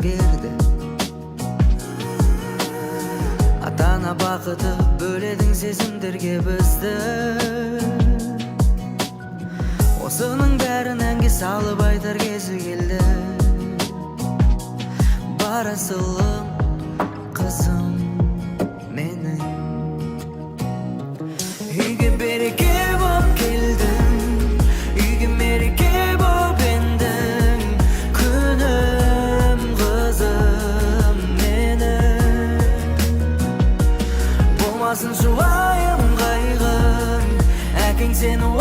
өзгерді. Ата-ана бақыты, бөледің сезімдерге бізді. Осының бәрін әнге салып айтар кезі келді. Бар асылым, қызым менің. Үйге береке боп келдің, үйге мереке боп ендің. Күнім, қызым менің. Болмасыншы уайым, қайғың, әкең сені.